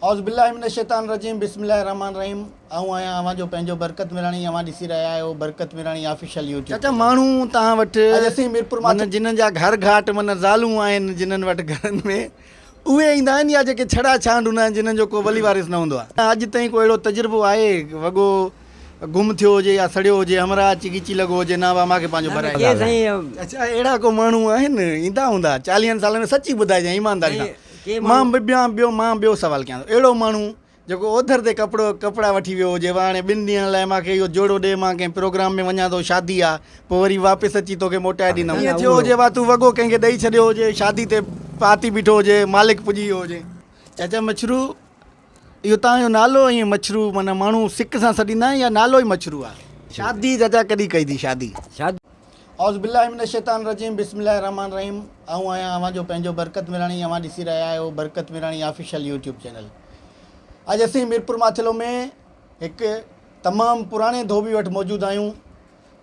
اعوذ بالله من الشيطان الرجيم بسم الله الرحمن الرحيم آئون آهيان اوهان جو پنهنجو برڪت ميراڻي اوهان ڏسي رهيا آهيو برڪت ميراڻي آفيشل يوٽيوب چاچا ماڻهو توهان وٽ اڄ اسين ميرپور ماٿ جنن جا گهر گهاٽ من زالون آهن جنن وٽ گهرن ۾ اهي ايندا آهن يا جيڪي ڇڙا ڇانڊ هوندا آهن جنن جو ڪو ولي وارث نه هوندو آهي اڄ تائين ڪو اهڙو تجربو آهي وڳو گم ٿيو هجي يا سڙيو هجي همراهه اچي ڳچي لڳو هجي نه مان کي پنهنجو ڀرائي اڇا اهڙا ڪو ماڻهو آهن ايندا هوندا چاليهن سالن ۾ سچي ٻڌائجانء ايمانداري سان مان ٻيو مان ٻيو سوال ڪيان ٿو اهڙو ماڻهو جيڪو اوڌر تي ڪپڙو ڪپڙا وٺي ويو هجي هاڻي ٻن ڏينهن لاء مان کي اهو جوڙو ڏي مان ڪنهن پروگرام ۾ وڃان ٿو شادي آ پوء وري واپس اچي توکي موٽائي ڏيندم ائين ٿيو هجي وا تون وڳو ڪنهن کي ڏئي ڇڏيو هجي شادي تي پاتي بيٺو هجي مالڪ پڄي ويو هجي. چاچا مڇرو اهو توهان جو نالو ائين مڇرو معنيٰ ماڻهو سڪ سان سڏيندا آهن يا نالو ئي مڇرو آهي. شادي چاچا ڪڏهن ڪئي ٿي شادي. اعوذ بالله من الشيطان الرجيم بسم الله الرحمن الرحيم آئون آهيان اوهان جو پنهنجو برڪت ميراڻي اوهان ڏسي رهيا آهيو برڪت ميراڻي آفيشل يوٽيوب چينل اڄ اسين ميرپور ماٿيلو ۾ هڪ تمام پراڻي ڌوٻي وٽ موجود آهيون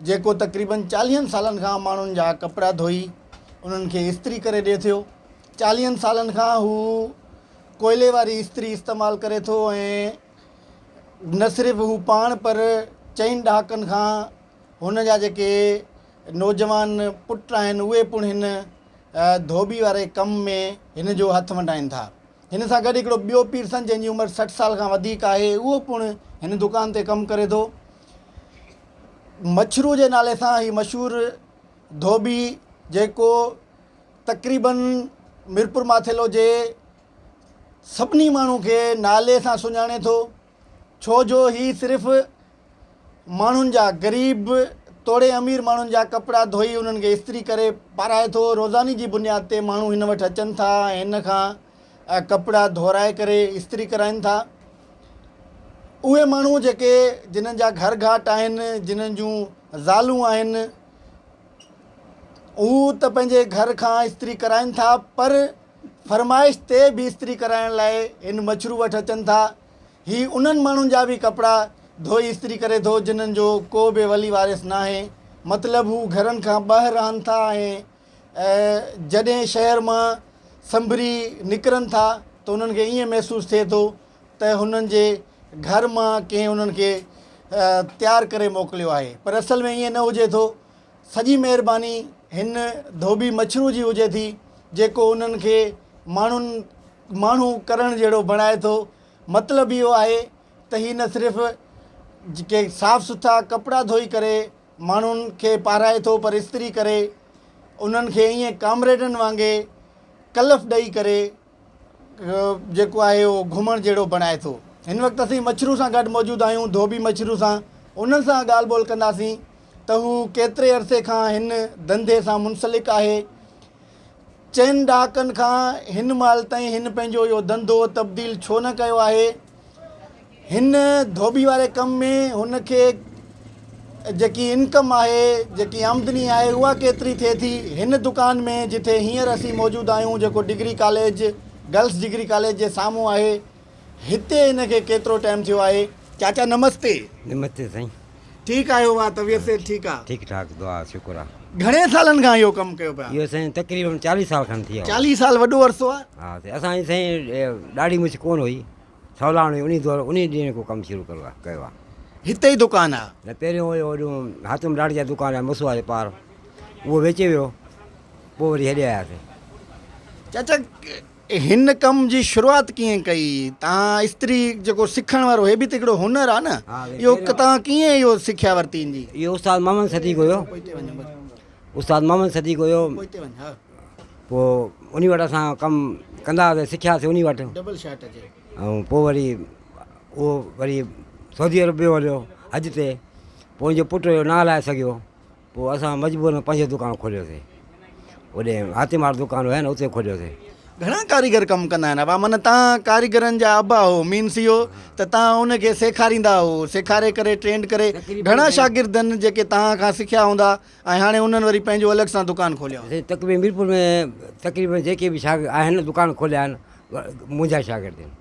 جيڪو تقريبن چاليهن سالن کان ماڻهن جا ڪپڙا ڌوئي انهن کي استري ڪري ڏئي ٿيو. چاليهن سالن کان هو ڪوئلي واري استري استعمال ڪري ٿو ۽ نه صرف هو پاڻ پر چئن ڏهاڪن کان هن جا جيڪي نوجوان پٽ آهن اهي پڻ هن ڌوٻي واري ڪم ۾ هن جو هٿ ونڊائين ٿا. هن سان گڏ هڪڙو ٻيو پيرسن جنهن جي عمر 60 سال کان وڌيڪ آهي اهو پڻ هن دڪان تي ڪم ڪري ٿو. مڇرو جي نالي سان هي مشهور ڌوٻي جيڪو تقريبن ميرپور ماٿيلو جي سڀني ماڻهو کي نالي سان سڃاڻي ٿو ڇو جو هي صرف ماڻهن جا غريب توڙي امير ماڻهن جا ڪپڙا ڌوئي انهن کي استري ڪري پارائي ٿو روزاني جي بنياد تي ماڻهو هن وٽ اچن ٿا ۽ هن کان ڪپڙا ڌورائي ڪري استري ڪرائين ٿا اهي ماڻهو جيڪي جنھن جا گهر گهاٽ آهن جنھن جون زالون آهن هو ته پنهنجي گهر کان استري ڪرائين ٿا پر فرمائش تي به استري ڪرائڻ لاء هن مڇرو وٽ اچن ٿا هي انهن ماڻهن جا به ڪپڙا ڌوئي استري ڪري ٿو جنھن جو ڪو به ولي وارث ناهي مطلب هو گهرن کان ٻاهر رهن ٿا ۽ جڏهن شهر مان سنڀري نڪرن ٿا ته انهن کي ائين محسوس ٿئي ٿو ته هنن جي گهر مان ڪنهن انهن کي تيار ڪري موڪليو آهي پر اصل ۾ ائين نه هجي ٿو سڄي مهرباني هن ڌوٻي مڇرو جي هجي ٿي جيڪو انهن کي ماڻهن ماڻهو ڪرڻ جهڙو بڻائي ٿو مطلب اهو آهي ته هي نه صرف جيڪي صاف سٿرا ڪپڙا ڌوئي ڪري ماڻهن کي پارائي ٿو پر استري ڪري انهن کي ائين ڪامريڊن وانگي ڪلف ڏئي ڪري جيڪو آهي اهو گهمڻ جهڙو بڻائي ٿو. هن وقت اسين مڇرو سان گڏ موجود آهيون ڌوٻي مڇرو سان انهن سان ڳالهه ٻولهه ڪنداسين ته هو ڪيتري عرصي کان هن ڌنڌي سان منسلڪ آهي. چئن ڏهاڪن کان هن مهل تائين هن پنهنجو اهو ڌنڌو تبديل ڇو نه ڪيو آهي؟ هن ڌوٻي واري ڪم ۾ هن کي جيڪي انڪم آهي، جيڪي آمدني آهي اها ڪيتري ٿئي ٿي؟ هن دڪان ۾ جتي هينئر اسين موجود آهيون جيڪو degree college, girls degree college جي سامهون آهي، هتي هن کي ڪيترو ٽائيم ٿيو آهي؟ چاچا نمستي. نمستي سائين. ٺيڪ آهيو وا طبيعت صحت ٺيڪ آ. ٺيڪ ٺاڪ دعا شڪر آ. گهڻي سالن کان اهو ڪم ڪيو پيا. اهو سائين تقريبن 40 سال کن ٿي ويا. 40 سال وڏو عرصو آ. ها سائين اسان جي سائين ڏاڙهي مڇ ڪون هئي سولاڻ هئي انهي دور انهي ڏينهن کان ڪم شروع ڪيو آ ڪيو آ. هتي ئي دڪان آ. نه پهريون هيو هوڏو حاتم ڏاڙهي جا دڪان آ مسوا جي پار اهو ويچي ويو پوء وري هيڏي آياسين. چاچا هن ڪم جي شروعات ڪيئن ڪئي؟ توهان استري جيڪو سکڻ وارو هي به ته هڪڙو هنر آهي نه اهو توهان ڪيئن اهو سکيا ورتي ان جي؟ اهو استاد محمد صديق هيو استاد محمد صديق هيو پوء انهي وٽ اسان ڪم ڪندا هئاسين سکياسين انهي وٽ ڊبل شاٽ اچي ۽ پوء وري اهو وري سعودي عرب ويو هليو حج تي پوء ان جو پٽ هيو نه هلائي سگهيو پوء اسان مجبور ۾ پنهنجو دڪان کوليوسين. هوڏي هاٿي مار دڪان هيا نه اتي کوليوسين. گهڻا ڪاريگر ڪم ڪندا آهن ابا معنيٰ تان ڪاريگرن جا ابا هو مينس اهو ته تان ان کي سيکاريندا هو سيکاري ڪري ٽرينڊ ڪري گهڻا شاگرد آهن جيڪي تان کان سکيا هوندا ۽ هاڻي انهن وري پنهنجو الڳ سان دڪان کوليو آهي. سائين تقريبن ميرپور ۾ تقريبن جيڪي به شاگرد آهن نه دڪان کوليا آهن منهنجا شاگرد آهن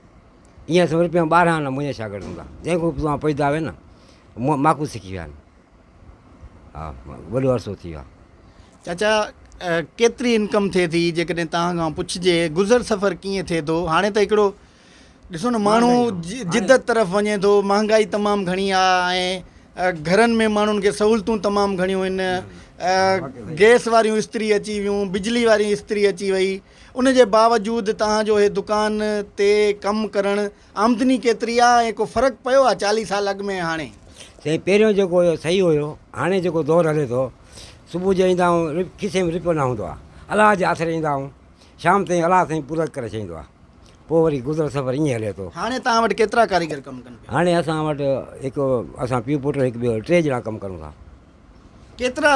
ائين سمجهه رپيا 12 آنا منهنجا شاگرد هوندا جنهن کان به توهان پڇدا هئي نه مان کان سکي ويا آهن. ها وڏو عرصو ٿي ويو آهي. چاچا ڪيتري انڪم ٿئي ٿي جيڪڏهن توهان کان پڇجي گذر سفر ڪيئن ٿئي ٿو هاڻي ته هڪڙو ڏسو نه ماڻهو جدت طرف وڃي ٿو، مهانگائي تمام گهڻي آ ۽ گهرن ۾ ماڻهن کي سهولتون تمام گهڻيون آهن، گئس واريون استري اچي ويون، بجلي واري استري اچي وئي، ان جي باوجود توهان جو هي دڪان تي ڪم ڪرڻ آمدني ڪيتري آ ۽ ڪو فرق پيو آ چاليهه سال اڳ ۾ ۽ هاڻي؟ سائين پهريون جيڪو هيو صحيح هيو هاڻي جيڪو دور هلي ٿو صبح جو ايندا آهيون کيسي ۾ رپيو نه هوندو آ الله جي آسري ايندا آهيون شام تائين الله سائين پورو ڪري ڇڏيندو آ پوء وري گذر سفر ائين هلي ٿو. هاڻي توهان وٽ ڪيترا ڪاريگر ڪم ڪن پيا؟ هاڻي اسان وٽ هڪ اسان پيء پٽ هڪ ٻيو ٽي ڄڻا ڪم ڪرون ٿا. ڪيترا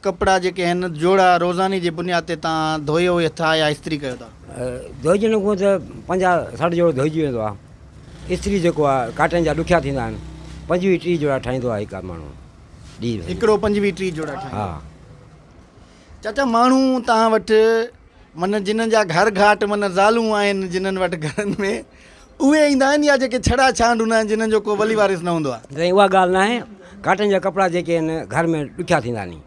ڪپڙا جيڪي آهن جوڙا روزاني جي بنياد تي توهان ڌوئيو ٿا يا استري ڪيو ٿا؟ ڌوئجڻ کان ته 50 60 جوڙو ڌوئجي ويندو آهي. استري جيڪو آهي ڪاٽن جا ڏکيا ٿيندا آهن. 25 30 جوڙا ٺاهيندو آهي هڪ ماڻهو ڏينهن ۾. هڪڙو 25 30 جوڙا ٺاهيندو آهي. ها. چاچا ماڻهو توهان وٽ من جنھن جا گهر گهاٽ من زالون آهن جنھن وٽ گهرن ۾ اهي ايندا آهن يا جيڪي ڇڙا ڇانڊ هوندا آهن جنھن جو ڪو ولي وارث نه هوندو آهي. سائين اها ڳالهه ناهي ڪاٽن جا ڪپڙا جيڪي آهن گهر ۾ ڏکيا ٿيندا ني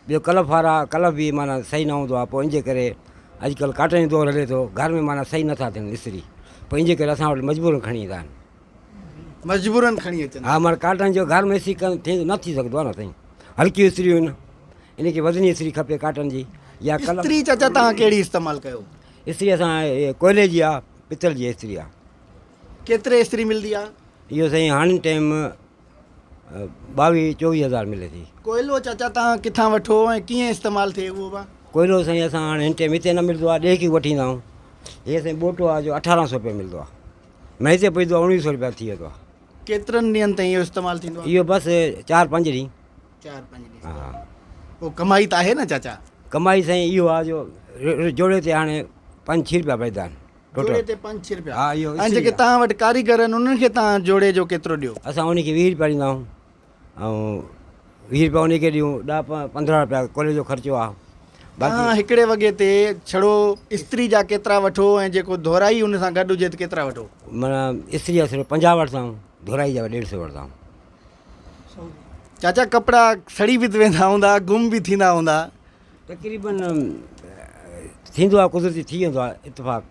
ٻيو ڪلف وارا ڪلف به معنيٰ صحيح نه هوندو آهي پوء ان جي ڪري اڄڪلهه ڪاٽن جو دور هلي ٿو گهر ۾ معنيٰ صحيح نٿا ٿين استري پوء ان جي ڪري اسان وٽ مجبورن کڻي ايندا آهن. مجبورن کڻي اچن ها معنيٰ ڪاٽن جو گهر ۾ استري ٿي نه ٿي سگهندو آهي نه سائين هلڪيون استريون آهن. ان کي وزني استري کپي ڪاٽن جي يا قلم. استري چاچا توهان ڪهڙي استعمال ڪيو؟ استري اسان ڪوئلي جي آ پتل جي استري آ. ڪيتري استري ملدي آ؟ اهو سائين هاڻي ٽائيم 22 24 هزار ملي ٿي. ڪوئلو چاچا توهان ڪٿان وٺو ۽ ڪيئن استعمال ٿئي اهو به؟ ڪوئلو سائين اسان هاڻي هن ٽائيم هتي نه ملدو آ ڏيهه کي وٺي ايندا آهيون. هي سائين ٻوٽو آ جو 1800 روپيا ملدو آ. مين هتي پوندو آ 1900 روپيا ٿي ويندو آ. ڪيترن ڏينهن تائين اهو استعمال ٿيندو آ؟ اهو بس 4 5 ڏينهن. 4 5 ڏينهن ها پوء ڪمائي ته آهي نه چاچا؟ ڪمائي سائين اهو آ جو جوڙي تي هاڻي 5 6 روپيا پئدا آهن ٽوٽل. جوڙي تي 5 6 روپيا. ها اهو ۽ جيڪي توهان وٽ ڪاريگر آهن انهن کي توهان جوڙي جو ڪيترو ڏيو؟ اسان انهن کي 20 روپيا ڏيندا آهيون ۽ 20 روپيا انهن کي ڏيون 10 15 روپيا ڪولي جو خرچو آ. توهان هڪڙي وڳي تي ڇڙو استري جا ڪيترا وٺو ۽ جيڪو ڌورائي ان سان گڏ هجي ته ڪيترا وٺو؟ معنيٰ استري جا صرف 50 وٺندا آهيون ڌورائي جا 150 وٺندا آهيون. چاچا ڪپڙا سڙي به ويندا هوندا گم به ٿيندا هوندا. تقريبن ٿيندو آهي قدرتي ٿي ويندو آهي اتفاق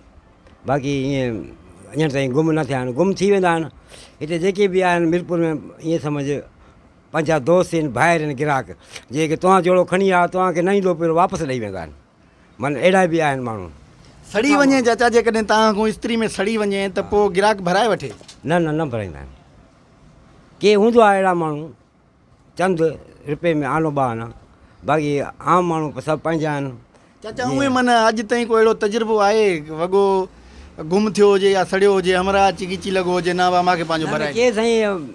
باقي ائين اڃا تائين گم نه ٿيا آهن گم ٿي ويندا آهن هتي جيڪي به آهن ميرپور ۾ ائين سمجھ پنهنجا دوست آهن ڀائر آهن گراهڪ جيڪي توهان جوڙو کڻي آيا توهان کي نه ايندو پيو واپس ڏئي ويندا آهن من اهڙا به آهن ماڻهو. سڙي وڃي چاچا جيڪڏهن توهان کان استري ۾ سڙي وڃي ته پوء گراهڪ ڀرائي وٺي؟ نه نه نه ڀرائيندا آهن. ڪي هوندو آهي اهڙا ماڻهو چند رپئي ۾ آنو ٻه آنا باقي عام ماڻهو سڀ پنهنجا آهن. چاچا اونئين من اڄ تائين ڪو اهڙو تجربو آهي وڳو گم ٿيو هجي يا سڙيو هجي همراهه اچي ڳچي لڳو هجي نه وا مان کي پنهنجو ڀرائي ڪي سائين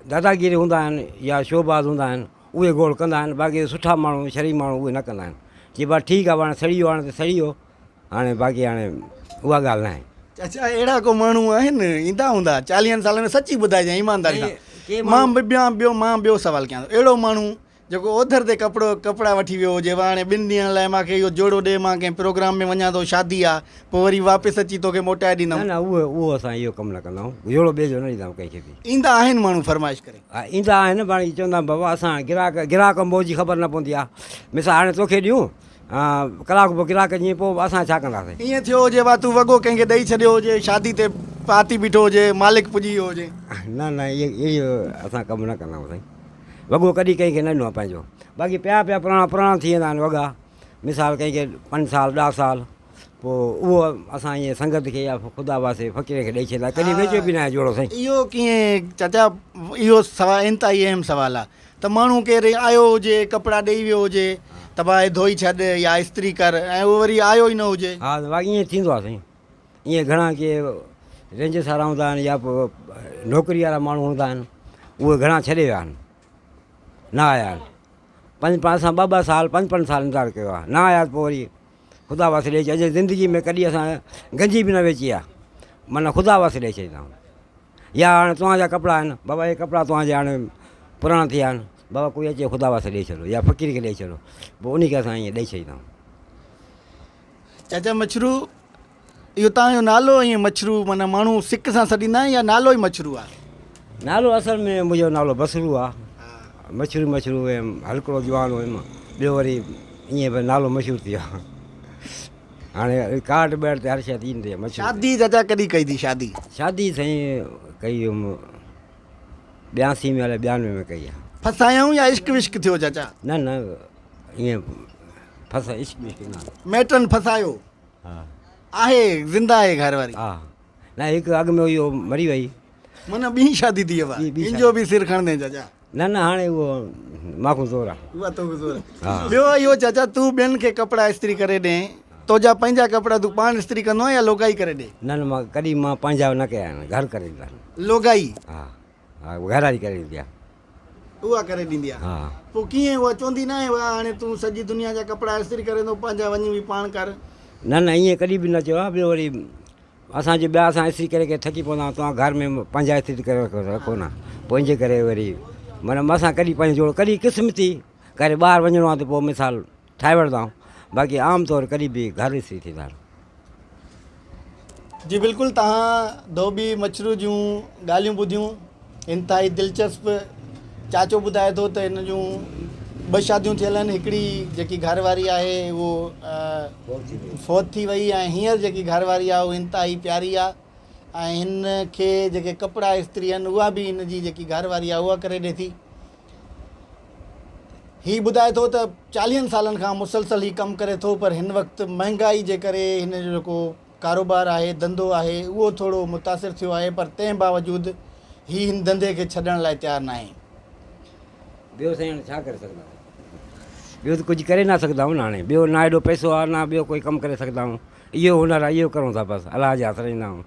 داداگيري هوندا آهن يا شوباز هوندا آهن اهي گوڙ ڪندا آهن باقي سٺا ماڻهو شريف ماڻهو اهي نه ڪندا آهن چي با ٺيڪ آهي هاڻي سڙي ويو هاڻي ته سڙي ويو هاڻي باقي هاڻي اها ڳالهه ناهي. چاچا اهڙا ڪو ماڻهو آهن ايندا هوندا چاليهن سالن ۾ سچي ٻڌائجانء ايمانداري سان مان ٻيان ٻيو مان ٻيو سوال ڪيان ٿو اهڙو ماڻهو جيڪو اوڌر تي ڪپڙو ڪپڙا وٺي ويو هجي هاڻي ٻن ڏينهن لاء مان کي اهو جوڙو ڏي مان ڪنهن پروگرام ۾ وڃان ٿو شادي آ پوء وري واپس اچي توکي موٽائي ڏيندم. نه نه اهو اهو اسان اهو ڪم نه ڪندا آهيون جوڙو ٻئي جو نه ڏيندا آهيون ڪنهن کي به. ايندا آهن ماڻهو فرمائش ڪري. ها ايندا آهن پاڻ چوندا آهن بابا اسان گراهڪ گراهڪ موج جي خبر نه پوندي آ مثال هاڻي توکي ڏيون ڪلاڪ پوء گراهڪ جيئن پوء اسان ڇا ڪنداسين. ائين ٿيو هجي وا تون وڳو ڪنهن کي ڏئي ڇڏيو هجي شادي تي پاتي بيٺو هجي مالڪ پڄي ويو هجي. نه نه اهو اسان ڪم نه ڪندا آهيون سائين وڳو ڪڏهن ڪنهن کي نه ڏنو آهي پنهنجو باقي پيا پيا پراڻا پراڻا ٿي ويندا آهن وڳا مثال ڪنهن کي پنج سال 10 سال پوء اهو اسان ائين سنگت کي يا خدا واسطي فقير کي ڏئي ڇڏيندا ڪڏهن ويچيو به ناهي جوڙو سائين. اهو ڪيئن چاچا اهو سوال انتهائي اهم سوال آهي ته ماڻهو ڪير آيو هجي ڪپڙا ڏئي ويو هجي ته ڀاء هي ڌوئي ڇڏ يا استري ڪر ۽ اهو وري آيو ئي نه هجي. ها واقعي ائين ٿيندو آهي سائين ائين گهڻا ڪي رينجرس وارا هوندا آهن يا پوء نوڪري وارا ماڻهو هوندا آهن اهي گهڻا ڇڏي ويا آهن نه آيا آهن پنج پنج اسان ٻه ٻه سال پنج پنج سال انتظار ڪيو آهي نه آيا ته پوء وري خدا واسطي ڏئي ڇڏ زندگي ۾ ڪڏهن اسان گنجي به نه ويچي آهي معنيٰ خدا واسطي ڏئي ڇڏيندا آهيون يا هاڻي توهان جا ڪپڙا آهن بابا هي ڪپڙا توهان جا هاڻي پراڻا ٿي ويا آهن بابا ڪوئي اچي خدا واسطي ڏئي ڇڏو يا فقير کي ڏئي ڇڏو پوء ان کي اسان ائين ڏئي ڇڏيندا آهيون. چاچا مڇرو اهو توهان جو نالو ائين مڇرو معنيٰ ماڻهو سڪ سان سڏيندا آهن يا نالو ئي مڇرو آهي؟ نالو اصل ۾ منهنجو نالو بصرو آهي مڇرو مڇرو هيم هلڪڙو جوان هيم ٻيو وري ائين به نالو مشهور ٿي ويو. هاڻي ڪارڊ ٻرڊ تي هر شيء ٿي ايندي آهي مشهور. شادي چاچا ڪڏهن ڪئي ٿي شادي؟ شادي سائين ڪئي هيم 82 ۾ الائي 92 ۾ ڪئي آهي. ڦسايائون يا عشق وشق ٿيو چاچا؟ نه نه ائين ڦس عشق وشق نه. مائٽن ڦسايو؟ ها. آهي زنده آهي گهر واري؟ ها نه هڪ اڳ ۾ هئي اهو مري وئي. معنيٰ ٻي شادي ٿي ويو آهي. ان جو به سر کڻندين چاچا؟ نه نه هاڻي اهو مان کان زور آ. اها تو کان زور آ. ٻيو اهو چاچا تون ٻين کي ڪپڙا استري ڪري ڏين تو جا پنهنجا ڪپڙا تون پاڻ استري ڪندو آهين يا لوگائي ڪري ڏي؟ نه نه مان ڪڏهن مان پنهنجا نه ڪيا آهن گهر ڪري ڏيندا آهن. لوگائي؟ ها ها گهر واري ڪري ڏيندي آ. اها ڪري ڏيندي آ. ها. پوء ڪيئن اها چوندي ناهي واهه هاڻي تون سڄي دنيا جا ڪپڙا استري ڪرين ٿو پنهنجا وڃي به پاڻ ڪر. نه نه ائين ڪڏهن به نه چيو آ ٻيو وري اسان جو ٻيا اسان استري ڪري ڪري ٿڪي پوندا آهيون توهان گهر ۾ پنهنجا استري ڪري رکو نه پوء ان جي ڪري وري معنيٰ اسان ڪڏهن پنهنجو جوڙو ڪڏهن قسمتي ڪري ٻاهر وڃڻو آهي ته پوء مثال ٺاهي وٺندا آهيون باقي عام طور ڪڏهن به گهر استري ٿيندا آهن. جي بلڪل توهان ڌوٻي مڇرو جون ڳالهيون ٻڌيون انتهائي دلچسپ چاچو ٻڌائي ٿو ته هن جون ٻه شاديون ٿيل آهن هڪڙي جيڪي گهر واري آهي اهو فوت ٿي وئي ۽ هينئر جيڪي گهر واري آهي اهو انتهائي پياري آهي ۽ هن کي جيڪي ڪپڙا استري آهن اها به هن جي جيڪي گهر واري آهي اها ڪري ڏي ٿي هي ٻڌائي ٿو ته چاليهن سالن کان مسلسل هي ڪم ڪري ٿو پر هن وقت مهنگائي جي ڪري هن جو جيڪو ڪاروبار آهي، ڌنڌو آهي، اهو ٿورو متاثر ٿيو آهي پر تنهن باوجود هي هن ڌنڌي کي ڇڏڻ لاء تيار ناهي. ٻيو سائين هاڻي ڇا ڪري سگهندا آهيون. ٻيو ته ڪجهه ڪري نه سگهندا آهيون نه هاڻي ٻيو نه ايڏو پئسو آهي نه ٻيو ڪوئي ڪم ڪري سگهندا آهيون. اهو هنر آهي اهو ڪرون ٿا بس الله جي آسري ايندا آهيون.